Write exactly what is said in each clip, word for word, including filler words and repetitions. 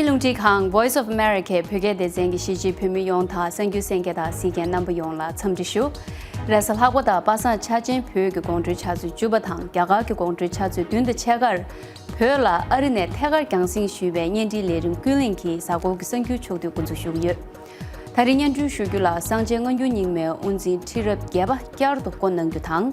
རླུང་འཕྲིན་ཁང་Voice of America བོད་སྐད་སྡེ་ཚན་གྱི་གཞིས་བྱེས་བོད་མི་ཡོངས་དང་གསར་འགྱུར་གསན་མཁན་དང་གཟིགས་མཁན་རྣམ་པ་ཡོངས་ལ་འཚམས་འདྲི་ཞུ། རེས་གཟའ་ལྷག་པ་དང་པ་སངས་འཆར་ཅན་བོད་ཀྱི་དགོང་དྲོའི་ཆུ་ཚོད་བཅུ་པ་དང་རྒྱ་གར་གྱི་དགོང་དྲོའི་ཆུ་ཚོད་བདུན་དང་ཕྱེད་ཀར་བོད་ལ་ཨ་རི་ནས་ཐད་ཀར་རྒྱང་སྲིང་ཞུས་པའི་བརྙན་འཕྲིན་ལས་རིམ་ཀུན་གླེང་གི་གཟའ་འཁོར་གྱི་གསར་འགྱུར་ཕྱོགས་བསྡུས་འགོ་འཛུགས་ཞུ་གི་ཡོད། ད་རིང་སྙན་སྒྲོན་ཞུ་རྒྱུ་ལ་གསར་འགྱུར་སྙིང་མའི་དབུ་འཛིན་ཁྲི་རབས་བརྒྱད་པ་བསྐྱར་དུ་བསྐོ་གནང་རྒྱུ་དང་།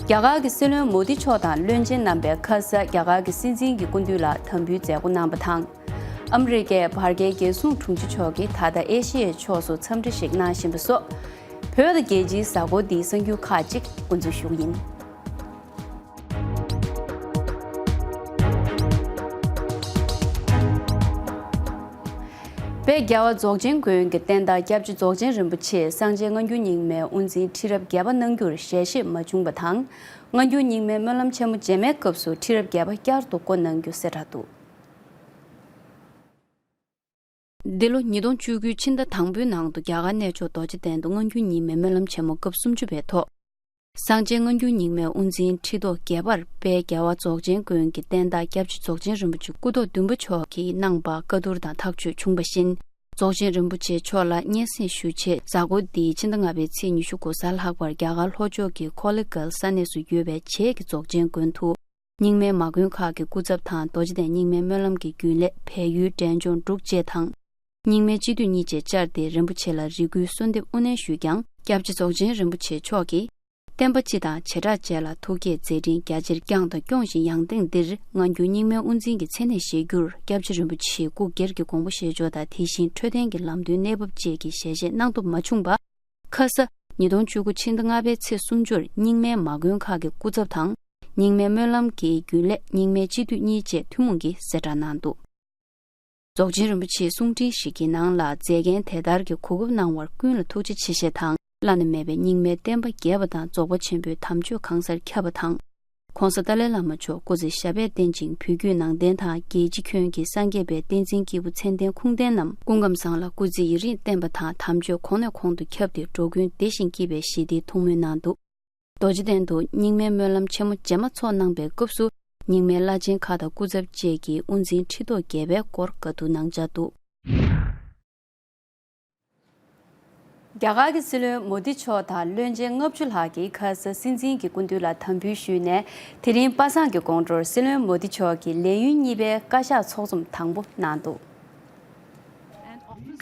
རྒྱ་གར་གྱི་སྲིད་བློན་མོ་དི་མཆོག་དང་བློན་ཆེན་རྣམ་པས་ཁ་ས་རྒྱ་གར་གྱི་སྲིད་འཛིན་གྱི་སྐུ་མདུན་ལ་དམ་འབུལ་མཛད་སྒོ་གནང་བ་དང་། ཨ་མི་རི་ཀའི་བར་བརྒལ་རྒྱལ་སྲུང་དྲུང་ཆེ་མཆོག་གིས་ད་ལྟ་ཨེ་ཤི་ཡའི་ཕྱོགས་སུ་འཚམས་འདྲི་ཞིག་གནང་བཞིན་པ་སོགས། བོད་དང་རྒྱལ་སྤྱིའི་གཟའ་འཁོར་འདིའི་གསར་འགྱུར་ཁག་ཅིག་འགོ་འཛུགས་ཞུ་གི་ཡིན། དཔལ་རྒྱལ་བ་རྫོགས་ཆེན་དགོན་གྱི་བསྟན་བདག་སྐྱབས་རྗེ་རྫོགས་ཆེན་རིན་པོ་ཆེ་གསང་ཆེན་སྔ་འགྱུར་རྙིང་མའི་དབུ་འཛིན་ཁྲི་རབས་བརྒྱད་པ་གནང་རྒྱུར་ཞལ་བཞེས་མ་བྱུང་བ་དང་། སྔ་འགྱུར་རྙིང་མའི་སྨོན་ལམ་ཆེན་མོ་རྗེས་མའི་སྐབས་སུ་ཁྲི་རབས་བརྒྱད་པ་བསྐྱར་དུ་བསྐོ་གནང་རྒྱུ་གསལ་བསྒྲགས་འདུག་འདི་ལོ་ཉིས་སྟོང་བཅུ་དགུ་ཕྱི་ཟླ་དང་པོའི་ནང་དུ་རྒྱ་གར་གནས་མཆོག་རྡོ་རྗེ་གདན་དུ་སྔ་འགྱུར་རྙིང་མའི་སྨོན་ལམ་ཆེན་མོ་སྐབས་སུམ་ཅུ་པའི་ཐོག་གསང་ཆེན་སྔ་འགྱུར་རྙིང་མའི་དབུ་འཛིན་ཁྲི་ཐོག་བརྒྱད་པར་དཔལ་རྒྱལ་བ་རྫོགས་ཆེན་དགོན་གྱི་བསྟན་བདག་སྐྱབས་རྗེ་རྫོགས་ཆེན་རིན་པོ་ཆེ་སྐུ་ཐོག་བདུན་པ་མཆོག་གིས་གནང་བ་བཀའ་བསྡུར་དང་ཐག་གཅོད་བྱུང་བ་བཞིན། རྫོགས་ཆེན་རིན་པོ་ཆེ་མཆོག་ལ་སྙན་སེང་ཞུ་ཆེད་གཟའ་འཁོར་འདིའི་ཕྱི་ཟླ་ལྔ་པའི་ཚེས་ཉི་ཤུ་དགུ་གཟའ་ལྷག་པར་རྒྱ་གར་ལྷོ་ཕྱོགས་ཀྱི་ཁོ་ལི་གལ་ས་གནས་སུ་ཡོད་པའི་བྱེས་ཀྱི་རྫོགས་ཆེན་དགོན་དུ། རྙིང་མའི་མ་དགོན་ཁག་གི་སྐུ་ཚབ་དང་རྡོ་རྗེ་གདན་རྙིང་མའི་སྨོན་ལམ་གྱི་རྒྱུན་ལས་བལ་ཡུལ་འབྲས་ལྗོངས་འབྲུག་བཅས་དང་། རྙིང་མའི་སྤྱི་འཐུས་གཉིས་བཅས་བཅར་ཏེ་རིན་པོ་ཆེ་ལ་རེ་སྐུལ་གསོལ་འདེབས་དབུ་ནན་ཞུས་ཀྱང་། སྐྱབས་རྗེ་རྫོགས་ཆེན་རིན་པོ་ཆེ་མཆོག་གིས། བསྟན་པ་སྤྱི་དང་བྱེ་བྲག་བཅས་ལ་ཐུགས་བསྐྱེད་མཛད་འཕྲིན་རྒྱ་ཆེར་བསྐྱངས་དང་སྐྱོང་བཞིན་ཡང་སྟེང་འདིར་སྔ་འགྱུར་རྙིང་མའི་དབུ་འཛིན་གྱི་མཚན་གནས་བཞེས་རྒྱུར་སྐྱབས་རྗེ་རིན་པོ་ཆེའི་སྐུ་སྒེར་གྱི་དགོངས་པ་བཞེས་ཕྱོགས་དང་དེ་བཞིན་འཕྲོད་བསྟེན་གྱི་ལམ་སྟོན་གནས་བབ་བཅས་ཀྱི་ཞལ་བཞེས་གནང་ཐུབ་མ་བྱུང་བ། ཁ་ས་ཉིས་སྟོང་བཅུ་དགུ་ཕྱི་ཟླ་ལྔ་པའི་ཚེས་སུམ་ཅུར་རྙིང་མའི་མ་དགོན་ཁག་གི་སྐུ་ཚབ་དང་། རྙིང་མའི་སྨོན་ལམ་གྱི་རྒྱུན་ལས་རྙིང་མའི་སྤྱི་འཐུས་གཉིས་བཅས་ཐུན་མོང་གིས་གསལ་བསྒྲགས་གནང་འདུག་རྫོགས་ཆེན་རིན་པོ་ཆེའི་གསུང་འཕྲིན་ཞིག་གི་ནང་ལ་མཛད་འགན་དེ་ལྟར་གྱི་གོ་སྐབས་གནང་བར་ཀུན་ལ་ཐུགས་རྗེ་ཆེ་ཞེས་དང་། བླ་ན་མེད་པའི་རྙིང་མའི་བསྟན་པ་རྒྱས་པ་དང་རྫོགས་པ་ཆེན་པོའི་དམ་ཆོས་གང་སར་ཁྱབ་པ་དང་། ྋགོང་ས་ཏཱ་ལའི་བླ་མ་མཆོག་སྐུ་ཚེ་ཞབས་པད་བརྟན་ཅིང་བོད་བརྒྱུད་ནང་བསྟན་དང་རྒྱལ་སྤྱི་ཁྱོན་གྱི་སངས་རྒྱས་པའི་བསྟན་འཛིན་སྐྱེས་བུ་མཚན་ལྡན་ཁུངས་ལྡན་རྣམས་སྐུ་ཁམས་བཟང་ལ་སྐུ་ཚེ་ཡུན་རིང་བརྟན་པ་དང་དམ་ཆོས་གོང་ནས་གོང་དུ་ཁྱབ་སྟེ་འགྲོ་ཀུན་བདེ་ཞིང་སྐྱིད་པའི་ཞི་བདེའི་ཐུགས་སྨོན་གནང་འདུག་རྡོ་རྗེ་གདན་དུ་རྙིང་མའི་སྨོན་ལམ་ཆེན་མོ་རྗེས་མ་ཚོགས་གནང་པའི་སྐབས་སུ་རྙིང་མའི་བླ་ཆེན་ཁག་དང་སྐུ་ཚབ་བཅས་ཀྱིས་དབུ་འཛིན་ཁྲི་ཐོག་བརྒྱད་པའི་སྐོར་བཀའ་བསྡུར་གནང་འཆར་འདུག་རྒྱ་གར་གྱི་སྲིད་བློན་མོ་དི་མཆོག་དང་བློན་ཆེན་ལྔ་བཅུ་ལྷག་གིས་ཁ་ས་སྲིད་འཛིན་གྱི་སྐུ་མདུན་ལ་དམ་འབུལ་ཞུས་ནས་དེ་རིང་པ་སངས་ཀྱི་དགོང་དྲོར་སྲིད་བློན་མོ་དི་མཆོག་གིས་ལས་ཡུན་གཉིས་པའི་བཀའ་ཤག་ཚོགས་འཛོམས་དང་པོ་གནང་འདུག་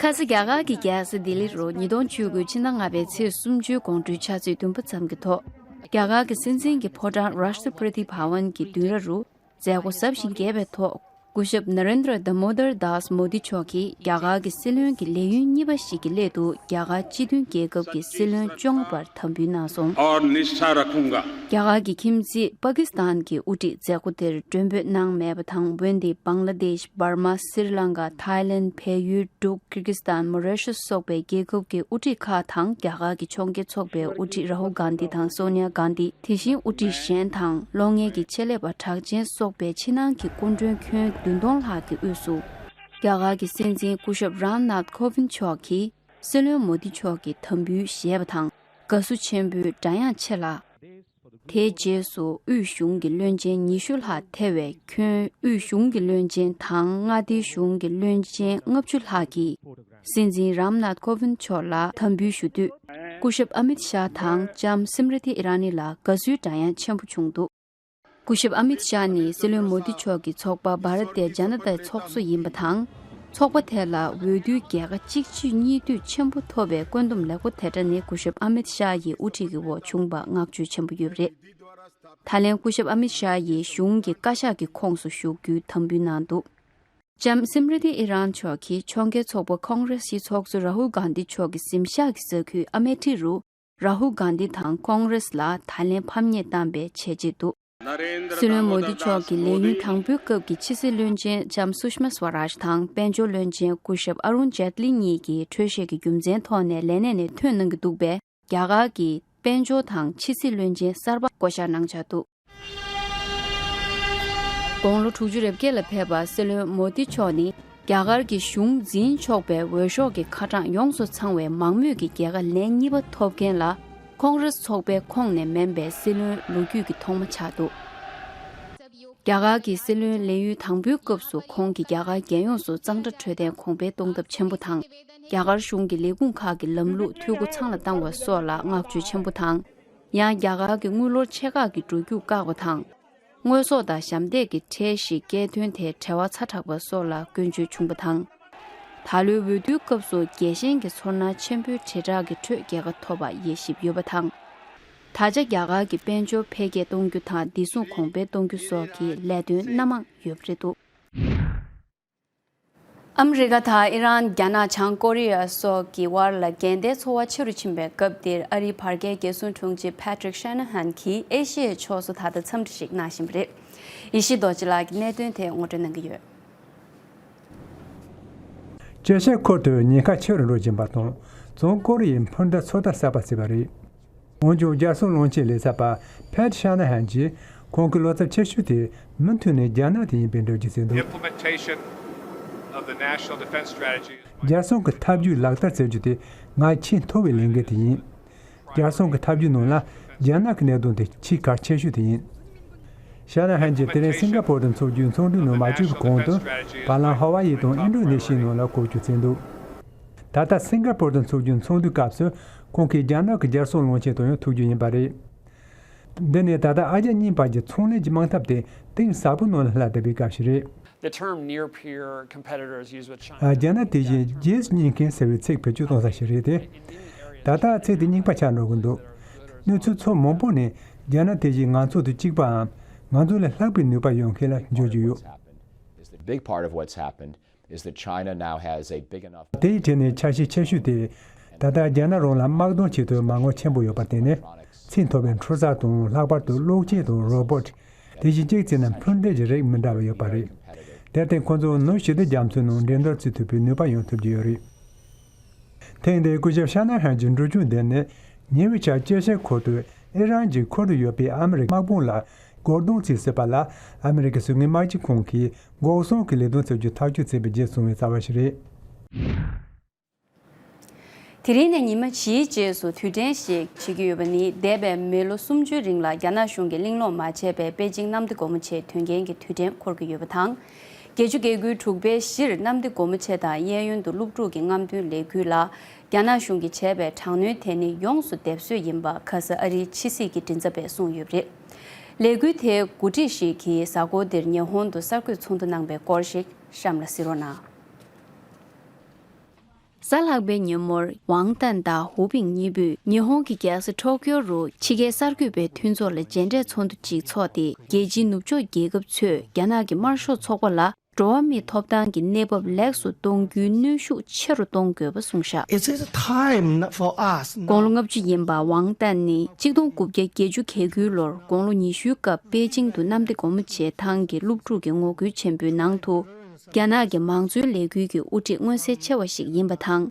ཁ་ས་རྒྱ་གར་གྱི་རྒྱལ་ས་ལྡི་ལི་རུ་ཉིས་སྟོང་བཅུ་དགུ་ཕྱི་ཟླ་ལྔ་པའི་ཚེས་སུམ་ཅུའི་དགོང་དྲོའི་ཆུ་ཚོད་བདུན་པ་ཙམ་གྱི་ཐོག་རྒྱ་གར་གྱི་སྲིད་འཛིན་གྱི་ཕོ་བྲང་Rashtrapati Bhavan གྱི་མདུན་ར་རུ་མཛད་སྒོ་གཟབ་ཞིང་རྒྱས་པའི་ཐོག་སྐུ་ཞབས་Narendra Damodar Das Modi མཆོག་གིས་རྒྱ་གར་གྱི་སྲིད་བློན་གྱི་ལས་ཡུན་གཉིས་པ་ཞིག་གི་སླད་དུ་རྒྱ་གར་སྤྱི་མཐུན་རྒྱལ་ཁབ་ཀྱི་སྲིད་བློན་བཅོ་ལྔ་པར་དམ་འབུལ་གནང་སོང་། और निष्ठा रखूंगा। རྒྱ་གར་གྱི་ཁྱིམ་མཚེས་པ་ཀི་སི་ཐན་གྱི་དབུ་ཁྲིད་མཛད་སྒོ་དེར་མགྲོན་འབོད་གནང་མེད་པ་དང་། འོན་ཏེ་བང་ལ་དེཤ། འབར་མ། སི་རི་ལང་ཀ། ཐའི་ལེན། བལ་ཡུལ། འབྲུག་ཀིར་ཀི་སི་ཐན། མོ་རི་ཤས་སོགས་པའི་རྒྱལ་ཁབ་ཀྱི་དབུ་ཁྲིད་ཁག་དང་རྒྱ་གར་གྱི་ཕྱོགས་འགལ་ཚོགས་པའི་དབུ་ཁྲིད་རཱ་ཧུལ་གྷན་དྷི་དང་སོ་ནི་ཡ་གྷན་དྷི། དེ་བཞིན་དབུ་ཁྲིད་གཞན་དང་ལོ་ལྔའི་གི་ཆེད་ལས་པ་གྲགས་ཅན་སོགས་པའི་ཕྱི་ནང་གི་སྐུ་མགྲོན་ཁྱོན་བདུན་སྟོང་ལྷག་གི་དབུས་སུ། རྒྱ་གར་གྱི་སྲིད་འཛིན་སྐུ་ཞབས་རམ་ནཱཐ་ཁོ་ཝིན་མཆོག་གིས་སྲིད་བློན་མོ་དི་མཆོག་གི་དམ་འབུལ་བཞེས་པ་དང་། དགའ་བསུ་ཆེན་པོའི་སྒྲ་དབྱངས་ཆེ་ལ། དེའི་རྗེས་སུ་དབུས་གཞུང་གི་བློན་ཆེན་ཉི་ཤུ་ལྷག་ཐེ་བའི་ཁྱོན་དབུས་གཞུང་གི་བློན་ཆེན་དང་མངའ་སྡེའི་གཞུང་གི་བློན་ཆེན་ལྔ་བཅུ་ལྷག་གིས་སྲིད་འཛིན་རམ་ནཱཐ་ཁོ་ཝིན་མཆོག་ལ་དམ་འབུལ་ཞུ་དུས། སྐུ་ཞབས་ཨ་མིད་ཤཱ་དང་ལྕམ་སིམ་རི་ཐི་ཨི་ར་ནི་ལ་དགའ་བསུའི་སྒྲ་དབྱངས་ཆེན་པོ་བྱུང་འདུག་སྐུ་ཞབས་ཨ་མིད་ཤཱ་ནི་སྲིད་བློན་མོ་དི་མཆོག་གི་ཚོགས་པ་བྷ་ར་ཏི་ཡ་ཇ་ན་ཏའི་ཚོགས་གཙོ་ཡིན་པ་དང་། ཚོགས་པ་དེ་ལ་འོས་བསྡུའི་རྒྱལ་ཁ་གཅིག་གཅིག་གཉིས་མཐུད་ཆེན་པོ་ཐོབ་པའི་བཀོད་འདོམས་ལེགས་པོ་དེ་འདྲ་ནི་སྐུ་ཞབས་ཨ་མིད་ཤཱ་ཡི་དབུ་ཁྲིད་ཀྱི་འོག་བྱུང་བ་བསྔགས་བརྗོད་ཆེན་པོ་ཡོད་པ་རེད། ད་ལན་སྐུ་ཞབས་ཨ་མིད་ཤཱ་ཡིས་གཞུང་གི་བཀའ་ཤག་གི་ཁོངས་སུ་ཞུགས་རྒྱུའི་དམ་འབུལ་གནང་འདུག་ལྕམ་སིམ་རི་ཐི་ཨི་རན་མཆོག་གིས་ཕྱོགས་འགལ་ཚོགས་པ་ཁོང་རེ་སིའི་ཚོགས་གཙོ་རཱ་ཧུལ་གྷན་དྷི་མཆོག་གི་གཟིམ་ཤག་གི་ས་ཁུལ་ཨ་མེ་ཐི་རུ་རཱ་ཧུལ་གྷན་དྷི་དང་ཁོང་རེ་སི་ལ་ད་ལན་ཕམ་ཉེས་བཏང་པའི་བྱས་རྗེས་འདུག་སྲིད་བློན་མོ་དི་མཆོག་གི་ལས་ཡུན་དང་པོའི་སྐབས་ཀྱི་ཕྱི་སྲིད་བློན་ཆེན་ལྕམ་སུཤ་མ་སྭ་རཱཇ་དང་དཔལ་འབྱོར་བློན་ཆེན་སྐུ་ཞབས་ཨ་རུན་ཇེ་ཏི་ལི་གཉིས་ཀྱིས་འཕྲོད་བཞེས་ཀྱི་རྒྱུ་མཚན་ཐོག་ནས་ལས་གནས་ནས་ཐོན་གནང་གི་འདུག་པས། རྒྱ་གར་གྱི་དཔལ་འབྱོར་དང་ཕྱི་སྲིད་བློན་ཆེན་གསར་པ་བསྐོ་གཞག་གནང་འཆར་འདུག་དགུང་ལོ་དྲུག་ཅུ་རེ་བརྒྱད་ལ་ཕེབས་པ་སྲིད་བློན་མོ་དི་མཆོག་ནི་རྒྱ་གར་གྱི་གཞུང་འཛིན་ཆོག་པའི་འོས་ཤོག་གི་ཁ་གྲངས་ཡོངས་སུ་ཚང་བའི་མང་མོས་ཀྱི་རྒྱལ་ཁ་ལན་གཉིས་པ་ཐོབ་མཁན་ལ་ཁོང་རེ་སི་ཚོགས་པའི་ཁོངས་ནས་མིན་པའི་སྲིད་བློན་ལོ་རྒྱུས་ཀྱི་ཐོག་མ་ཆགས་འདུག་རྒྱ་གར་གྱི་སྲིད་བློན་ལས་ཡུན་དང་པོའི་སྐབས་སུ་ཁོང་གིས་རྒྱ་གར་རྒྱལ་ཡོངས་སུ་གཙང་སྦྲ་འཕྲོད་བསྟེན་གོང་འཕེལ་གཏོང་ཐབས་ཆེན་པོ་དང་། རྒྱ་གར་གཞུང་གི་ལས་ཁུངས་ཁག་གི་ལམ་ལུགས་འཐུས་སྒོ་ཚང་ལ་བཏང་བ་སོགས་ལ་བསྔགས་བརྗོད་ཆེན་པོ་དང་། ཡང་རྒྱ་གར་གྱི་དངུལ་ལོར་ཆེ་ཁག་གི་འགྲོ་རྒྱུགས་བཀག་པ་དང་། དངོས་ཟོག་དང་ཞབས་འདེགས་ཀྱི་ཁྲལ་ཞིག་བཀལ་དོན་ཐད་བྲེལ་བ་ཚ་དྲགས་པ་སོགས་ལ་སྐྱོན་བརྗོད་བྱུང་བ་དང་། ད་ལོའི་འོས་བསྡུའི་སྐབས་སུ་རྒྱལ་ཞེན་གྱི་ཚོར་སྣང་ཆེན་པོའི་དྲིལ་བསྒྲགས་ཀྱི་ཁྲོད་རྒྱལ་ཁ་ཐོབ་པ་དབྱེ་ཞིབ་ཡོད་པ་དང་། ད་ཆ་རྒྱ་གར་གྱི་དཔལ་འབྱོར་འཕེལ་རྒྱས་གཏོང་རྒྱུ་དང་བདེ་སྲུང་གོང་འཕེལ་གཏོང་རྒྱུ་སོགས་ཀྱི་ལས་དོན་སྣ་མང་ཡོད་པ་རེད་འདུག། ཨ་མི་རི་ཀ་དང་ཨི་རན། རྒྱ་ནག་བྱང་ཀོ་རི་ཡ་སོགས་ཀྱི་དབར་ལ་འགལ་ཟླའི་ཚོར་བ་ཆེ་རུ་ཕྱིན་པའི་སྐབས་འདིར། ཨ་རིའི་བར་བརྒལ་རྒྱལ་སྲུང་དྲུང་ཆེ་Patrick Shanahan གྱིས་ཨེ་ཤི་ཡའི་ཕྱོགས་སུ་ད་ལྟ་འཚམས་འདྲི་ཞིག་གནང་བཞིན་པ་རེད། ཡེ་ཤེས་རྡོ་རྗེ་ལགས་ཀྱིས་གནད་དོན་དེ་ངོ་སྤྲོད་གནང་གི་ཡོད། ཅེ་ཤེ་ཁོར་དུ་ཉེན་ཁ་ཆེ་རུ་འགྲོ་བཞིན་པ་དང་། བྱང་ཀོ་རི་ཡའི་འཕུར་མདའ་ཚོད་ལྟ་གསར་པ་བཟོས་པ་རེད། འོན་ཀྱང་རྒྱལ་སྲུང་བློན་ཆེན་ལས་ཚབ་པ་Pat Shanahan གྱིས་ཁོང་གི་བློ་འཚབ་ཆེ་ཤོས་དེ་མུ་མཐུད་ནས་རྒྱ་ནག་དེ་ཡིན་པའི་འགྲེལ་བརྗོད་བྱས་འདུག། Implementation of the National Defense Strategy. རྒྱལ་སྲུང་གི་ཐབས་ཇུས་ལག་བསྟར་བྱ་རྒྱུ་དེ་ང་ཆེས་མཐོ་བའི་ལས་འགན་དེ་ཡིན། རྒྱལ་སྲུང་གི་ཐབས་ཇུས་ནང་ལ་རྒྱ་ནག་གི་གནད་དོན་དེ་ཆེས་གལ་ཆེ་ཤོས་དེ་ཡིན། ཤ་ན་ཧན་གྱིས་དེ་རིང་སིང་ག་པོར་དུ་འཚོགས་རྒྱུའི་ཚོགས་འདུའི་ནང་མ་བཅུག་པའི་གོང་དུ། བར་ལམ་ཧ་ཝ་ཡི་དང་ཨིན་ཌོ་ནེ་ཤི་ཡའི་ནང་ལ་སྐོར་སྐྱོད་བྱས་འདུག། ད་ལྟ་སིང་ག་པོར་དུ་འཚོགས་རྒྱུའི་ཚོགས་འདུའི་སྐབས་སུ་ཁོང་གིས་རྒྱ་ནག་གི་རྒྱལ་སྲུང་བློན་ཆེན་དང་ཡང་ཐུག་རྒྱུ་ཡིན་པ་རེད། འདི་ནི་ད་ལྟ་ཨ་རྒྱ་གཉིས་བར་གྱི་ཚོང་ལས་ཀྱི་དམག་འཐབ་དེ་གཏིང་ཟབ་པོའི་ནང་ལ་སླེབས་བསྡད་པའི་སྐབས་ཤིག་རེད། The term near peer competitors used with China. ཨ། རྒྱ་ནག་དེ་བཞིན་རྗེས་སུ་སྙེག་མཁན་ཟེར་བའི་ཚིག་བེད་སྤྱོད་གཏོང་ས་ཞིག་རེད་དེ། ད་ལྟ་ཚིག་དེ་རྙིང་པ་ཆགས་འགྲོ་གི་འདུག། གནས་ཚུལ་ཕྱོགས་མང་པོ་ནས་རྒྱ་ནག་དེ་བཞིན་ང་ཚོ་དང་གཅིག་པའམ་ང་ཚོ་ལས་ལྷག་པའི་ནུས་པ་ཡོད་མཁན་ལ་འགྱུར་གྱི་ཡོད། Is the big part of what's happened is that China now has a big enough དེའི་གྲས་ནས་ཆ་ཤས་ཆེ་ཤོས་དེ། ད་ལྟ་རྒྱ་ནག་རང་ལ་དམག་དོན་ཆེད་དུ་མ་དངུལ་ཆེན་པོ་ཡོད་པར་བརྟེན་ནས། ཚད་མཐོ་བའི་འཕྲུལ་རྩལ་དང་། ལྷག་པར་དུ་གློག་ཆས་དང་རོ་བོ་ཊི། དེ་བཞིན་གཅིག་བརྩིས་ན་འཕུར་མདེལ་གྱི་རིགས་མི་འདྲ་བ་ཡོད་པ་རེད། དེར་བརྟེན་ཁོ་ཚོ་ནུབ་ཞི་བདེ་རྒྱ་མཚོའི་ནང་འགྲན་བསྡུར་བྱེད་ཐུབ་པའི་ནུས་པ་ཡོང་ཐུབ་ཀྱི་ཡོད་རེད། ཐེངས་འདིའི་སྐུ་ཞབས་ཤ་ན་ཧན་གྱི་འགྲུལ་བཞུད་འདི་ནི། ཉེ་བའི་ཆར་ཅེ་ཤེ་ཁོར་དུ་ཨི་རན་གྱི་ཁུལ་དུ་ཡོད་པའི་ཨ་མི་རི་ཀའི་དམག་དཔུང་ལ་རྒོལ་རྡུང་བྱེད་སྲིད་པ་ལ། ཨ་མི་རི་ཀའི་གཞུང་གི་དམག་སྤྱི་ཁོངས་ཀྱིས་འགོག་སྲུང་གི་ལས་དོན་བྱ་རྒྱུ་ཐག་གཅོད་བྱས་པའི་རྗེས་བྱུང་བའི་རྩ་བ་ཞིག་རེད། དེ་རིང་ནས་ཉི་མ་བཞིའི་རྗེས་སུ་དུས་དྲན་ཞིག་བྱེད་ཀྱི་ཡོད་པ་ནི། འདས་པའི་མི་ལོ་སུམ་ཅུའི་རིང་ལ་རྒྱ་ནག་གཞུང་གིས་གླེང་སློང་མ་བྱས་པའི་པེ་ཅིང་གནམ་བདེ་སྒོ་མོ་ཆེའི་དོན་རྐྱེན་གྱི་དུས་དྲན་འཁོར་གྱི་ཡོད་པ་དང་། བརྒྱད་ཅུ་གྱ་དགུའི་དྲུག་པའི་བཞིར་གནམ་བདེ་སྒོ་མོ་ཆེ་དང་གཡས་གཡོན་དུ་སློབ་ཕྲུག་གི་རྔམ་སྟོན་ལས་འགུལ་ལ། རྒྱ་ནག་གཞུང་གིས་བྱས་པའི་དྲག་གནོན་དེ་ནི་ཡོངས་སུ་སྡེབ་གསོད་ཡིན་པ་ཁ་ས་ཨ་རིའི་ཕྱི་སྲིད་ཀྱི་མགྲིན་ཚབ་པས་གསུངས་ཡོད་པ་རེད། ལས་འགུལ་དེའི་འགོ་ཁྲིད་ཞིག་གིས་གཟའ་འཁོར་འདིར་ཉི་ཧོང་དུ་གསར་འགོད་ཚོགས་འདུ་གནང་པའི་སྐོར་ཞིག་གཤམ་ལ་གཟིགས་རོགས་གནང་། གཟའ་ལྷག་པའི་ཉིན་མོར་ཝང་ཏན་དང་ཧུའུ་པིང་གཉིས་པོས་ཉི་ཧོང་གི་རྒྱལ་ས་ཊོ་ཀྱོ་རུ་ཕྱི་རྒྱལ་གསར་འགོད་པའི་མཐུན་ཚོགས་ལ་མཇལ་འཕྲད་ཚོགས་འདུ་ཅིག་འཚོགས་ཏེ། རྒྱལ་སྤྱིའི་ནུབ་ཕྱོགས་རྒྱལ་ཁབ་ཚོས་རྒྱ་ནག་གི་དམར་ཤོག་ཚོགས་པ་ལ་འགྲོ་བ་མིའི་ཐོབ་ཐང་གི་གནས་བབ་ལེགས་སུ་གཏོང་རྒྱུའི་གནོན་ཤུགས་ཆེ་རུ་གཏོང་དགོས་པ་གསུངས་བཞག། It is time for us དགུང་ལོ་now. ལྔ་བཅུ་ཡིན་པ་ཝང་ཏན་ནི་གཅིག་སྟོང་དགུ་བརྒྱ་བརྒྱད་ཅུ་གྱ་དགུའི་ལོར་དགུང་ལོ་ཉི་ཤུའི་སྐབས་པེ་ཅིང་དུ་གནམ་བདེ་སྒོ་མོ་ཆེའི་ཐང་གི་སློབ་ཕྲུག་གི་ངོ་རྒོལ་ཆེན་པོའི་ནང་དུ། རྒྱ་ནག་གི་མང་གཙོའི་ལས་འགུལ་གྱི་དབུ་ཁྲིད་མངོན་གསལ་ཆེ་བ་ཞིག་ཡིན་པ་དང་།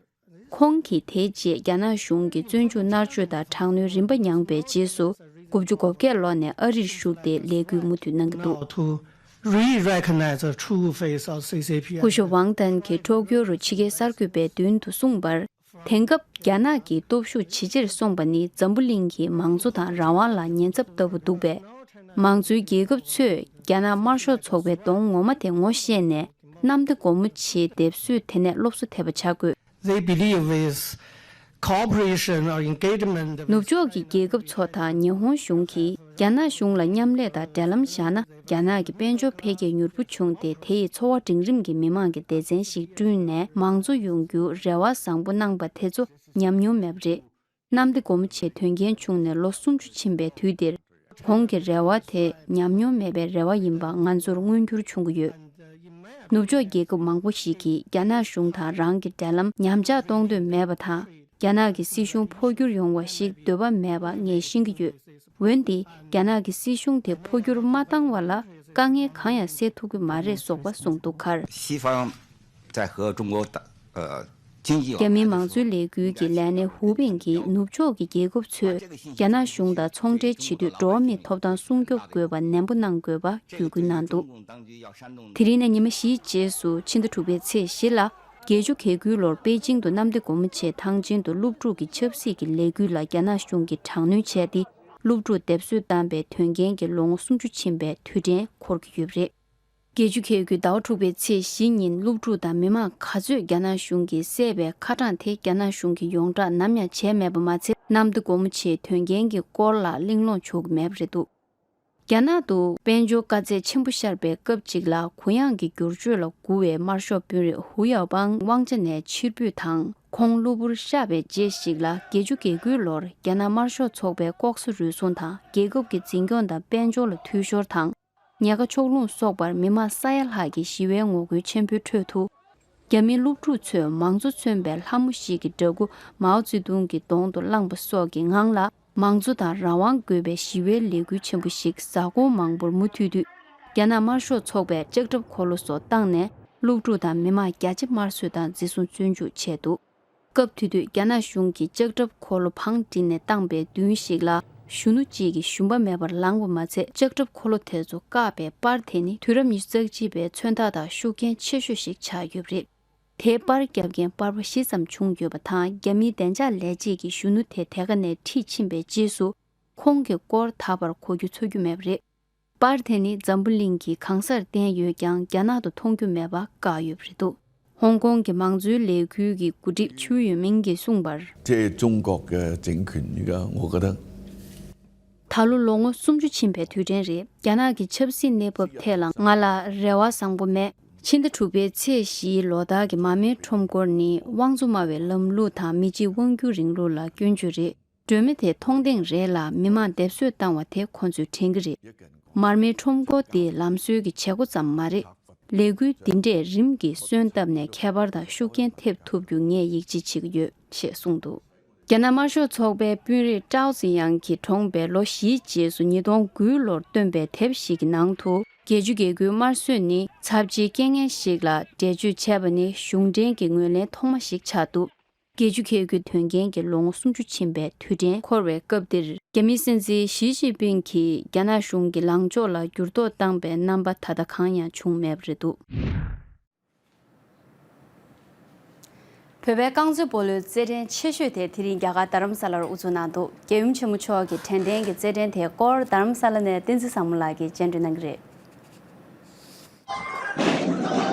ཁོང་གིས་དེའི་རྗེས་རྒྱ་ནག་གཞུང་གི་བཙོན་འཇུག་མནར་གཅོད་དང་དྲག་གནོན་རིམ་པ་མྱངས་པའི་རྗེས་སུ། དགུ་བཅུ་གོ་བརྒྱད་ལོ་ནས་ཨ་རིར་བཞུགས་ཏེ་ལས་འགུལ་མུ་མཐུད་གནང་གི་འདུག། Now to re-recognize the true face of C C P. སྐུ་ཞབས་ཝང་ཏན་གྱིས་ཊོ་ཀྱོ་རུ་ཕྱི་རྒྱལ་གསར་འགོད་པའི་མདུན་དུ་གསུངས་པར། དེང་སྐབས་རྒྱ་ནག་གི་སྟོབས་ཤུགས་ཇེ་ཆེར་སོང་པ་ནི་འཛམ་བུ་གླིང་གི་མང་གཙོ་དང་རང་དབང་ལ་ཉེན་ཚབས་ལྟ་བུ་འདུག་པས། མང་གཙོའི་རྒྱལ་ཁབ་ཚོས་རྒྱ་ནག་དམར་ཤོག་ཚོགས་པའི་གདོང་ངོ་མ་དེ་ངོ་ཤེས་ནས། གནམ་བདེ་སྒོ་མོ་ཆེའི་སྡེབ་གསོད་དེ་ནས་སློབ་གསོ་ཐེབས་པ་བྱ་དགོས། They believe with cooperation or engagement with ནུབ་ཕྱོགས་ཀྱི་རྒྱལ་ཁབ་ཚོ་དང་ཉི་ཧོང་གཞུང་གིས་རྒྱ་ནག་གཞུང་ལ་མཉམ་ལས་དང་འབྲེལ་ལམ་བཞག་ན། རྒྱ་ནག་གི་དཔལ་འབྱོར་འཕེལ་རྒྱས་མྱུར་པོ་བྱུང་སྟེ། དེ་ཡིས་འཚོ་བ་འབྲིང་རིམ་གྱི་མི་མང་གི་སྡེ་ཚན་ཞིག་བསྐྲུན་ནས་མང་གཙོ་ཡོང་རྒྱུར་རེ་བ་བཟང་པོ་གནང་པ་དེ་ཚོ་ཉམས་མྱོང་མེད་པ་རེད། གནམ་བདེ་སྒོ་མོ་ཆེའི་དོན་རྐྱེན་བྱུང་ནས་ལོ་སུམ་ཅུ་ཕྱིན་པའི་དུས་འདིར། ཁོང་གི་རེ་བ་དེ་ཉམས་མྱོང་མེད་པའི་རེ་བ་ཡིན་པ་ང་ཚོར་མངོན་འགྱུར་བྱུང་གི་ཡོད། ནུབ་ཕྱོགས་རྒྱལ་ཁབ་མང་པོ་ཞིག་གིས་རྒྱ་ནག་གཞུང་དང་རང་གི་འབྲེལ་ལམ་ཉམས་ཆག་གཏོང་འདོད་མེད་པ་དང་། རྒྱ་ནག་གི་སྲིད་གཞུང་འཕོ་འགྱུར་ཡོང་བ་ཞིག་འདོད་པ་མེད་པ་ངས་ཤེས་ཀྱི་ཡོད། འོན་ཏེ། རྒྱ་ནག་གི་སྲིད་གཞུང་དེ་འཕོ་འགྱུར་མ་བཏང་བ་ལ་དཀའ་ངལ་གང་ཡང་སེལ་ཐུབ་ཀྱི་མ་རེད་སོགས་པ་གསུངས་འདུག་མཁར། 西方在和中国打呃经济啊， རྒྱ་མིའི་མང་གཙོའི་ལས་འགུལ་གྱི་ལས་སྣེ་ཧུའུ་པིང་གིས་ནུབ་ཕྱོགས་ཀྱི་རྒྱལ་ཁབ་ཚོས་རྒྱ་ནག་གཞུང་དང་ཚོང་འབྲེལ་བྱེད་དུས་འགྲོ་བ་མིའི་ཐོབ་ཐང་སྲུང་སྐྱོབ་དགོས་པ་ནན་པོ་གནང་དགོས་པ་བརྒྱུད་སྐུལ་གནང་འདུག། དེ་རིང་ནས་ཉི་མ་བཞིའི་རྗེས་སུ་ཕྱི་ཟླ་དྲུག་པའི་ཚེས་བཞི་ལ། བརྒྱད་ཅུ་གྱ་དགུའི་ལོར་པེ་ཅིང་དུ་གནམ་བདེ་སྒོ་མོ་ཆེའི་ཐང་ཆེན་དུ་སློབ་ཕྲུག་གི་ཆབ་སྲིད་ཀྱི་ལས་འགུལ་ལ་རྒྱ་ནག་གཞུང་གིས་དྲག་གནོན་བྱས་ཏེ། སློབ་ཕྲུག་སྡེབ་གསོད་བཏང་པའི་དོན་རྐྱེན་གྱིས་ལོ་ངོ་སུམ་ཅུ་ཕྱིན་པའི་དུས་དྲན་འཁོར་གྱི་ཡོད་པ་རེད། བརྒྱད་ཅུ་གྱ་དགུའི་ཟླ་བ་དྲུག་པའི་ཚེས་བཞི་ཉིན་སློབ་ཕྲུག་དང་མི་མང་ག་ཚོད་རྒྱ་ནག་གཞུང་གིས་བསད་པའི་ཁ་གྲངས་དེ་རྒྱ་ནག་གཞུང་གིས་ཡོངས་བསྒྲགས་ནམ་ཡང་བྱས་མེད་པ་མ་ཚད། གནམ་བདེ་སྒོ་མོ་ཆེའི་དོན་རྐྱེན་གྱི་སྐོར་ལ་གླེང་སློང་བྱུང་གི་མེད་པ་རེད་འདུག་རྒྱ་ནག་ཏུ་དཔལ་འབྱོར་དཀའ་ཚེགས་ཆེན་པོ་ཤར་བའི་སྐབས་ཅིག་ལ། གུ་ཡངས་ཀྱི་བསྒྱུར་བཅོས་ལ་སྒུག་པའི་དམར་ཤོག་དཔོན་རིགས་ཧུའུ་ཡའོ་པང་དབང་ཆ་ནས་ཕྱིར་འབུད་དང་། ཁོང་གློ་བུར་གཤགས་པའི་རྗེས་ཤིག་ལ། བརྒྱད་ཅུ་གྱ་དགུའི་ལོར་རྒྱ་ནག་དམར་ཤོག་ཚོགས་པའི་ལྐོག་ཟ་རུལ་སུངས་དང་། རྒྱལ་ཁབ་ཀྱི་འཛིན་སྐྱོང་དང་དཔལ་འབྱོར་ལ་འཐུས་ཤོར་དང་། ཉེན་ཁ་ཕྱོགས་ལྷུང་སོགས་པར་མི་མང་ས་ཡ་ལྷག་གིས་ཞི་བའི་ངོ་རྒོལ་ཆེན་པོའི་ཁྲོད་དུ། རྒྱ་མིའི་སློབ་ཕྲུག་ཚོས་མང་གཙོ་མཚོན་པའི་ལྷ་མོ་ཞིག་གི་འདྲ་སྐུ་མའོ་ཙེ་ཏུང་གི་གདོང་དུ་བསླངས་པ་སོགས་ཀྱི་ངང་ལ། མང་གཙོ་དང་རང་དབང་དགོས་པའི་ཞི་བའི་ལས་འགུལ་ཆེན་པོ་ཞིག་གཟའ་འཁོར་མང་པོར་མུ་མཐུད་དུས། རྒྱ་ནག་དམར་ཤོག་ཚོགས་པས་ལྕགས་ཁྲབ་འཁོར་ལོ་སོགས་བཏང་ནས། སློབ་ཕྲུག་དང་མི་མང་བརྒྱ་ཆ་དམར་གསོད་དང་འཛིན་བཟུང་བཙོན་འཇུག་བྱས་འདུག་སྐབས་དེ་དུས་རྒྱ་ནག་གཞུང་གིས་ལྕགས་ཁྲབ་འཁོར་ལོ་བང་བསྒྲིགས་ནས་བཏང་པའི་མདུན་ཞིག་ལ། གཞོན་ནུ་གཅིག་གིས་ཞུམ་པ་མེད་པར་ལངས་པ་མ་ཚད། ལྕགས་ཁྲབ་འཁོར་ལོ་དེ་ཚོ་བཀག་པའི་པར་དེ་ནི་དུས་རབས་ཉི་ཤུ་རྩ་གཅིག་པའི་མཚོན་རྟགས་དང་ཤུགས་རྐྱེན་ཆེ་ཤོས་ཤིག་ཆགས་ཡོད་པ་རེད། དེའི་པར་བརྒྱབ་མཁན་པར་པ་བཞི་ཙམ་བྱུང་ཡོད་པ་དང་། རྒྱ་མིའི་བདེ་འཇགས་ལས་བྱེད་ཀྱིས་གཞོན་ནུ་དེ་དེ་ག་ནས་ཁྲིད་ཕྱིན་པའི་རྗེས་སུ། ཁོང་གི་སྐོར་ད་བར་གོ་རྒྱུ་ཚོར་རྒྱུ་མེད་པ་རེད། པར་དེ་ནི་འཛམ་བུ་གླིང་གི་གང་སར་བསྟན་ཡོད་ཀྱང་། རྒྱ་ནག་ཏུ་མཐོང་རྒྱུ་མེད་པ་བཀག་ཡོད་པ་རེད་འདུག་ཧོང་ཀོང་གི་མང་གཙོའི་ལས་འགུལ་གྱི་འགོ་ཁྲིད་ཆུའུ་ཡོན་མིང་གིས་གསུངས་པར། 这中国的政权那个，我觉得 ད་ལོ་ལོ་ངོ་སུམ་ཅུ་ཕྱིན་པའི་དུས་དྲན་རེད། རྒྱ་ནག་གི་ཆབ་སྲིད་གནས་བབ་ཐད་ལ་ང་ལ་རེ་བ་བཟང་པོ་མེད། ཕྱི་ཟླ་དྲུག་པའི་ཚེས་བཞིའི་ལོ་ལྟར་གྱི་མར་མེའི་ཁྲོམ་སྐོར་ནི་དབང་འཛུགས་སྨྲ་བའི་ལམ་ལུགས་དང་མི་གཅིག་དབང་སྒྱུར་རིང་ལུགས་ལ་སྐྱོན་བརྗོད་རེད། སྒྲོན་མེ་དེ་མཐོང་ལྡེང་རེད་ལ། མི་མང་སྡེབ་གསོད་བཏང་བ་དེ་ཁོ་ཚོས་དྲན་གྱི་རེད། མར་མེའི་ཁྲོམ་སྐོར་དེ་ལམ་སྲོལ་གྱི་བྱེད་སྒོ་ཙམ་མ་རེད། ལས་འགུལ་འདི་འདྲས་རིམ་གྱིས་སོན་བཏབ་ནས་ཁྱད་པར་དང་ཤུགས་རྐྱེན་ཐེབས་ཐུབ་རྒྱུ་ངས་ཡིད་ཆེས་བྱེད་ཀྱི་ཡོད་ཅེས་གསུངས་འདུག་རྒྱ་ནག་དམར་ཤོག་ཚོགས་པའི་དཔོན་རིགས་ཀྲའོ་ཙི་ཡང་གིས་གྲོངས་པའི་ལོ་བཞིའི་རྗེས་སུ་ཉིས་སྟོང་དགུའི་ལོར་བཏོན་པའི་དེབ་ཞིག་གི་ནང་དུ། བརྒྱད་ཅུ་གྱ་དགུའི་དམར་གསོད་ནི་ཚབས་ཆེའི་རྐྱེན་ངན་ཞིག་ལ་འགྲེལ་བརྗོད་བྱས་པ་ནི་གཞུང་འབྲེལ་གྱི་ངོས་ལེན་ཐོག་མ་ཞིག་ཆགས་འདུག་བརྒྱད་ཅུ་གྱ་དགུའི་དོན་རྐྱེན་གྱིས་ལོ་ངོ་སུམ་ཅུ་ཕྱིན་པའི་དུས་དྲན་འཁོར་བའི་སྐབས་འདིར། རྒྱ་མིའི་སྲིད་འཛིན་ཞི་ཅིན་ཕིང་གིས་རྒྱ་ནག་གཞུང་གི་ལངས་ཕྱོགས་ལ་འགྱུར་ལྡོག་བཏང་པའི་རྣམ་པ་ད་ལྟ་གང་ཡང་བྱུང་མེད་པ་རེད་འདུག་བོད་པའི་རྐང་རྩེད་སྤོ་ལོའི་རྩེད་འགྲན་ཆེ་ཤོས་དེ་དེ་རིང་རྒྱ་གར་རྡ་རམ་ས་ལར་དབུ་འཛུགས་གནང་འདུག་རྒྱལ་ཡུམ་ཆེན་མོ་མཆོག་གིས་དྲན་རྟེན་གྱི་རྩེད་འགྲན་དེའི་སྐོར་རྡ་རམ་ས་ལ་ནས་བསྟན་འཛིན་བཟང་མོ་ལགས་ཀྱིས་སྙན་སྒྲོན་གནང་གི་རེད།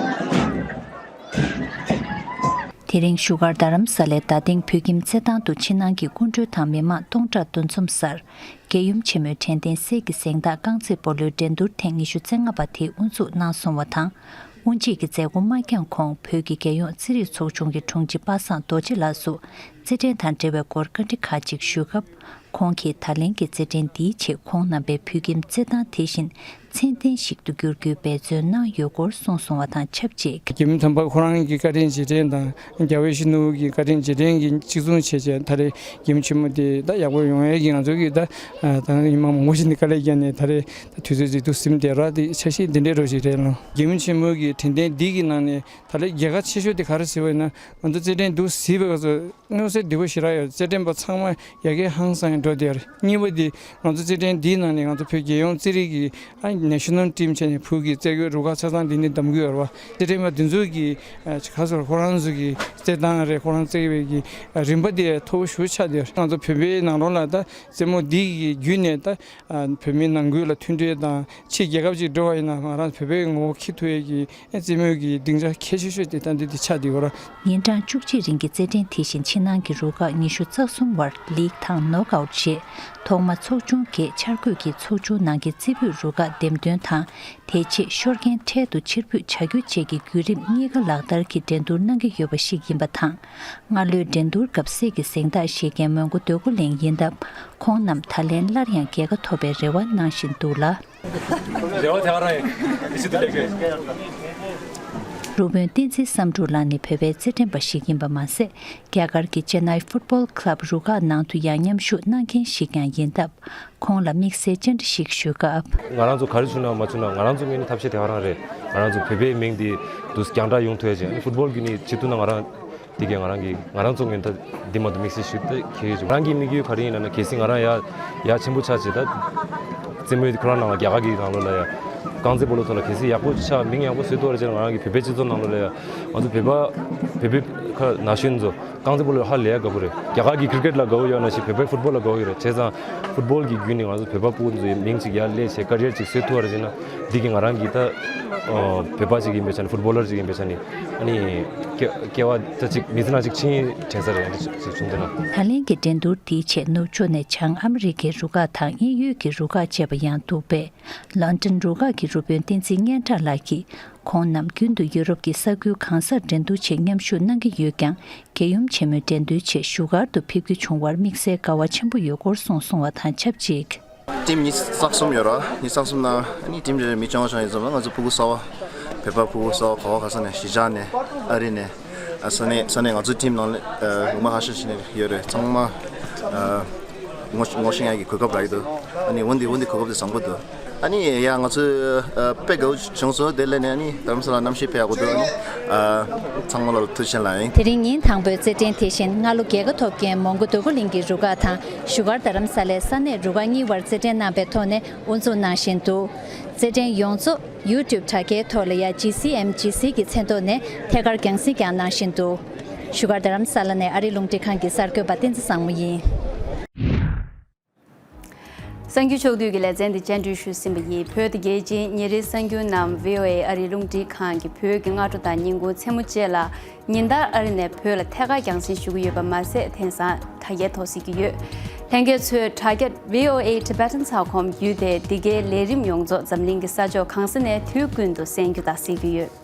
དེ་རིང་བཞུགས་སྒར་རྡ་རམ་ས་ལའི་རྡ་སྟེང་བོད་ཁྱིམ་རྩེད་ཐང་དུ་ཕྱི་ནང་གི་སྐུ་མགྲོན་དང་མི་མང་སྟོང་ཕྲག་འདུ་འཛོམས་སར། རྒྱལ་ཡུམ་ཆེན་མོའི་དྲན་རྟེན་གསེར་གྱི་གཟེངས་རྟགས་རྐང་རྩེད་སྤོ་ལོའི་འགྲན་བསྡུར་ཐེངས་ཉི་ཤུ་རྩ་ལྔ་པ་དེ་དབུ་འཛུགས་གནང་སོང་བ་དང་། དབུ་འབྱེད་ཀྱི་མཛད་སྒོ་མ་འགྱངས་གོང་བོད་ཀྱི་རྒྱལ་ཡོངས་རྩེད་རིགས་ཚོགས་ཆུང་གི་དྲུང་ཆེ་པ་སངས་རྡོ་རྗེ་ལགས་སུ་རྩེད་འགྲན་དང་འབྲེལ་བའི་སྐོར་བཀའ་འདྲི་ཁག་ཅིག་ཞུས་སྐབས། ཁོང་གིས་ད་ལན་གྱི་རྩེད་འགྲན་འདིའི་ཆེད་ཁོང་རྣམ་པས་བོད་ཁྱིམ་རྩེད་ཐང་དེ་བཞིན་ཚད་ལྡན་ཞིག་ཏུ་འགྱུར་རྒྱུའི་འབད་བརྩོན་གནང་ཡོད་སྐོར་གསུངས་སོང་བ་དང་ཆབས་ཅིག་རྒྱལ་མོ་དམ་པ་ཁོ་རང་གི་བཀའ་དྲིན་རྗེས་དྲན་དང་རྒྱལ་བའི་གཞོན་ནུ་གི་བཀའ་དྲིན་རྗེས་དྲན་གྱི་གཅིག་མཚུངས་བྱས་བྱས་ད་རེས་རྒྱལ་མོ་ཆེན་མོ་དེ་ད་ཡག་པོ་ཡོང་ཡས་ཀྱི་ང་ཚོ་གི་ད་ད་ཉི་མ་མང་པོ་ཞིག་ནས་དཀའ་ལས་བརྒྱབ་ནས་ད་རེས་ད་དུས་ཚོད་ཅིག་ཏུ་ཟིན་བསྡད་ར་དེ་འཆར་གཞི་འདི་འདྲའི་རོ་ཞིག་རེད་ལོ། རྒྱལ་མོ་ཆེན་མོ་གི་དྲན་རྟེན་འདི་གི་ནང་ནས་ད་རེས་རྒྱལ་ཁ་ཆེ་ཤོས་དེ་ག་རེ་ཟེར་བ་ཡིན་ན་ང་ཚོ་རྩེད་འགྲན་འདུག་ཟེར་བའི་སྐབས་སུ། མངོན་གསལ་དོད་པོ་ཞེ་དྲག་ཡོད། རྩེད་འགྲན་པ་ཚང་མ་ཡ་གི་ཧང་སང་འགྲོ་བསྡད་ཡོད་རེད། གཉིས་པ་དེ་ང་ཚོ་རྩེད་འགྲན་འདིའི་ནང་ནས་ང་ཚོ་བོད་རྒྱལ་ཡོངས་རྩེད་རིགས་ཀྱི་ཨ་ནེ་ཤ་ནལ་ཊིམ་བྱས་ནས་བོད་ཀྱི་རྩེད་རིགས་རུ་ཁག་ཆ་ཚང་འདི་ནས་འདེམས་ཀྱི་ཡོད་རེད་བ། རྩེད་འགྲན་པ་འདི་ཚོ་གི་ཨ་ག་ཟེར་ཁོ་རང་ཚོ་གི་རྩེད་སྟངས་རེད། ཁོ་རང་རྩེད་པའི་གི་རིམ་པ་དེ་མཐོ་པོ་ཞེ་པོ་ཆགས་བསྡད་ཡོད་རེད། ང་ཚོ་བོད་པའི་ནང་ལོགས་ལ་ད་རྩེད་མོ་འདི་གི་བརྒྱུད་ནས་ད་བོད་མིའི་ནང་ཁུལ་ལ་མཐུན་སྒྲིལ་དང་ཕྱི་རྒྱལ་ཁབ་ཅིག་འགྲོ་བ་ཡིན་ན་ང་རང་བོད་པའི་ངོ་བོ་འཁྱེར་ཐུབ་ཡས་ཀྱི། རྩེད་མོ་གི་སྡིངས་ཆ་གལ་ཆེ་ཤོས་དེ་ད་འདི་འདི་ཆགས་བསྡད་ཡོད་རེད། ཉིན་གྲངས་བཅུ་གཅིག་རིང་གི་རྩེད་འགྲན་དེ་བཞིན་ཕྱི་ནང་གི་རུ་ཁག་ཉི་ཤུ་རྩ་གསུམ་བར་ལིག་དང་ནོག་ཨའུཊ་བྱས། ཐོག་མ་ཚོགས་ཆུང་བརྒྱད་འཆར་འགོད་ཀྱིས་ཚོགས་ཆུང་ནང་གི་རྩེ་ཕུད་རུ་ཁག་འདེམས་ཐོན་དང་། དེ་རྗེས་ཤོར་མཁན་འཕྲལ་དུ་ཕྱིར་འབུད་བྱ་རྒྱུ་བཅས་ཀྱི་བརྒྱུད་རིམ་གཉིས་ཀ་ལག་བསྟར་གྱིས་འགྲན་བསྡུར་གནང་གི་ཡོད་པ་ཞིག་ཡིན་པ་དང་། སྔ་ལོའི་འགྲན་བསྡུར་སྐབས་གསེར་གྱི་གཟེངས་རྟགས་བཞེས་མཁན་མོན་གྷོ་འདོད་རྒུ་གླིང་ཡིན་སྟབས། ཁོང་རྣམས་ད་ལན་སླར་ཡང་རྒྱལ་ཁ་ཐོབ་པའི་རེ་བ་གནང་བཞིན་འདུག་ལ། རེ་བ་དེ་ག་རང་ཡིན། ཨི་ཆི་དུ་ལེགས་རེད། སློབ་དཔོན་བསྟན་འཛིན་བསམ་གྲུབ་ལགས་ནི་བོད་པའི་རྩེད་འགྲན་པ་ཞིག་ཡིན་པ་མ་ཟད། རྒྱ་གར་གྱི་ཅེ་ནའི་ཕུཊ་བོལ་ཁི་ལབ་རུ་ཁག་ནང་དུ་ཡང་མཉམ་ཞུགས་གནང་མཁན་ཞིག་ཀྱང་ཡིན་སྟབས། ཁོང་ལ་དམིགས་བསལ་བཅར་འདྲི་ཞིག་ཞུས་སྐབས། ང་རང་ཚོ་ག་རེ་བྱུང་ན་མ་བྱུང་ན་ང་རང་ཚོ་ངོས་ནས་ཐབས་ཤེས་དེ་ག་རང་རེད། ང་རང་ཚོ་བོད་པའི་མིང་འདི་འདུག་རྒྱང་བསྒྲགས་ཡོང་ཐུབ་ཡ་བྱས། ཕུཊ་བོལ་བརྒྱུད་ནས་བྱེད་ཐུབ་ན་ང་རང་། དེ་གས་ང་རང་གི་ང་རང་ཚོ་ངོས་ནས་འདི་མ་གཏོགས་དམིགས་བསལ་ཞུ་ད་གལ་ཡོད་ཅིག་ང་རང་གི་དམིགས་ཡུལ་ག་རེ་ཡིན་ལབ་ན། གལ་སྲིད་ང་རང་ཡ་ཡ་ཆེན་པོ་ཆགས་བྱས་ད་རྩེད་མོ་ཁོ་རང་ནང་ལ་རྒྱ་གར་གི་ནང་ལོགས་ལ་ཡ་རྐང་རྩེད་སྤོ་ལོ་ཐོག་ལ་གལ་སྲིད་ཡག་པོ་ཆགས་མིང་ཡག་པོ་བཟོས་ཐུབ་པ་རེད་ཅེས་ང་རང་གི་བོད་པའི་སྤྱི་ཚོགས་ནང་ལོགས་ལ་ཡ་ང་ཚོ་བོད་པ་བོད་པའི་ཁ་ན་གཞོན་ཚོ་ རྐང་རྩེད་སྤོ་ལོ་ཧ་ལས་ཡ་དགའ་པོ་རེད། རྒྱ་གར་གྱི་ཀྲི་ཀེཊ་ལ་དགའ་པོ་ཡོད་ན་ཞིག་བོད་པའི་ཕུཊ་བོལ་ལ་དགའ་པོ་ཡོད་རེད། བྱས་ཙང་ཕུཊ་བོལ་གྱི་བརྒྱུད་ནས་ང་ཚོ་བོད་པ་ཕྲུ་གུ་ཚོའི་མིང་ཅིག་ཡར་སླེབས་བྱས་ཀ་རི་ཡར་ཅིག་བཟོས་ཐུབ་པ་རེད་ཟེར་ན། འདི་གི་ང་རང་གི་ད་བོད་པ་ཅིག་ཡིན་པའི་ཆ་ནས་ཕུཊ་བོ་ལར་ཅིག་ཡིན་པའི་ཆ་ནས་ཨ་ནི་སྐྱེ་སྐྱེ་བ་ད་ཅིག་མི་ཚེ་ནང་ཅིག་ཕྱིན་དྲན་ས་རེད། ཨ་ནི་ཅིག་བྱུང་འདུག་ན། ད་ལན་གྱི་འགྲན་བསྡུར་དེའི་ཆེད་ནུབ་ཕྱོགས་ནས་བྱང་ཨ་མི་རི་ཀའི་རུ་ཁག་དང་དབྱིན་ཡུལ་གྱི་རུ་ཁག་བཅས་པ་ཡང་འདུག་པས། ལོན་ཏོན་རུ་ཁག་གི་རུ་དཔོན་བསྟན་འཛིན་སྙན་གྲགས་ལགས་ཀྱིས། ཁོང་རྣམས་རྒྱུན་དུ་ཡུ་རོབ་ཀྱི་ས་ཁུལ་གང་སར་འགྲན་བསྡུར་ཆེད་མཉམ་ཞུགས་གནང་གི་ཡོད་ཀྱང་། རྒྱལ་ཡུམ་ཆེན་མོའི་འགྲན་བསྡུར་ཆེད་བཞུགས་སྒར་དུ་ཕེབས་རྒྱུ་བྱུང་བར་དམིགས་བསལ་དགའ་བ་ཆེན་པོ་ཡོད་སྐོར་གསུངས་སོང་བ་དང་ཆབས་ཅིག་ཊིམ་ཉི་ཤུ་རྩ་གསུམ་ཡོད་ར། ཉི་ཤུ་རྩ་གསུམ་ནང་ཨ་ནི་ཊིམ་རེ་རེ་མི་བཅོ་ལྔ་བཅོ་ལྔ་ཡིན་ཙམ་ལ། ང་ཚོ་ཕྲུ་གུ་གསར་པ། བོད་པ་ཕྲུ་གུ་གསར་པ་ག་བ་ག་ས་ནས། གཞིས་ཆགས་ནས། ཨ་རི་ནས། ཨ་ས་གནས་ས་གནས་ང་ཚོའི་ཊིམ་ནང་ལ་ཨ་ངོ་མ་ཧ་ཤ་ཤི་ནས་ཡོད་རེད། ཚང་མ་ཨ་ངོ་ངོ་ཤེས་ཡག་གི་གོ་སྐབས་རག་གི་འདུག་ཨ་ནི་འོན་ཏེ་འོན་ཏེ་གོ་སྐབས་དེ་བཟང་པོ་འདུག་ཨ་ནི་ཡ་ང་ཚོ་ཨ་དཔེ་དགའ་བོ་བྱུང་སོང་། དེ་ལས་ནས་ཨ་ནི་རྡ་རམ་ས་ལ་གནམ་གཤིས་དཔེ་ཡག་པོ་འདུག་ཨ་ནི་ཨ་ཚང་མ་ལ་ཐུགས་རྗེ་ཆེ་ལབ་ཡིན། དེ་རིང་ཉིན་དང་པོའི་རྩེད་འགྲན་དེ་བཞིན་སྔ་ལོ་རྒྱལ་ཁ་ཐོབ་མཁན་མོན་གྷོ་འདོད་རྒུ་གླིང་གི་རུ་ཁག་དང་བཞུགས་སྒར་རྡ་རམ་ས་ལའི་ས་གནས་རུ་ཁག་གཉིས་བར་རྩེད་འགྲན་གནང་པའི་ཐོག་ནས་དབུ་འཛུགས་གནང་བཞིན་འདུག་རྩེད་འགྲན་ཡོངས་རྫོགས་YouTube དྲ་རྒྱའི་ཐོག་ལ་ཡ་ཇི་སི་ཨེམ་ཇི་སི་གི་མཚན་ཐོག་ནས་ཐད་ཀར་རྒྱང་སྲིང་ཀྱང་གནང་བཞིན་འདུག་བཞུགས་སྒར་རྡ་རམ་ས་ལ་ནས་ཨ་རིའི་རླུང་འཕྲིན་ཁང་གི་གསར་འགོད་པ་བསྟན་འཛིན་བཟང་མོ་ཡིན། གསར་འགྱུར་ཕྱོགས་བསྡུས་ཀྱི་ལེ་ཚན་འདི་བཅར་འདྲི་ཞུས་ཟིན་པ་ཡིན། བོད་དུ་རྒྱལ་སྤྱིའི་ཉིན་རེའི་གསར་འགྱུར་རྣམས་བྷི་ཨོ་ཨེ་ཨ་རིའི་རླུང་འཕྲིན་ཁང་གི་བོད་ཀྱི་སྔ་དྲོ་དང་ཉིན་གུང་མཚན་མོ་བཅས་ལ། ཉིན་ལྟར་ཨ་རི་ནས་བོད་ལ་ཐད་ཀར་རྒྱང་སྲིང་ཞུ་གི་ཡོད་པ་མ་ཟད། དེང་སང་དྲ་རྒྱའི་ཐོག་གཟིགས་ཀྱི་ཡོད། ལྷན་རྒྱས་ཚོས་དྲ་རྒྱ་བྷི་ཨོ་ཨེ་ཊི་བྷེ་ཊན་ཚའོ་ཀོམ་བརྒྱུད་དེ་འདི་གའི་ལས་རིམ་ཡོངས་རྫོགས་འཛམ་གླིང་གི་ས་ཕྱོགས་གང་ས་ནས་དུས་ཀུན་ཏུ་གསན་རྒྱུ་དང་གཟིགས་ཀྱི་ཡོད།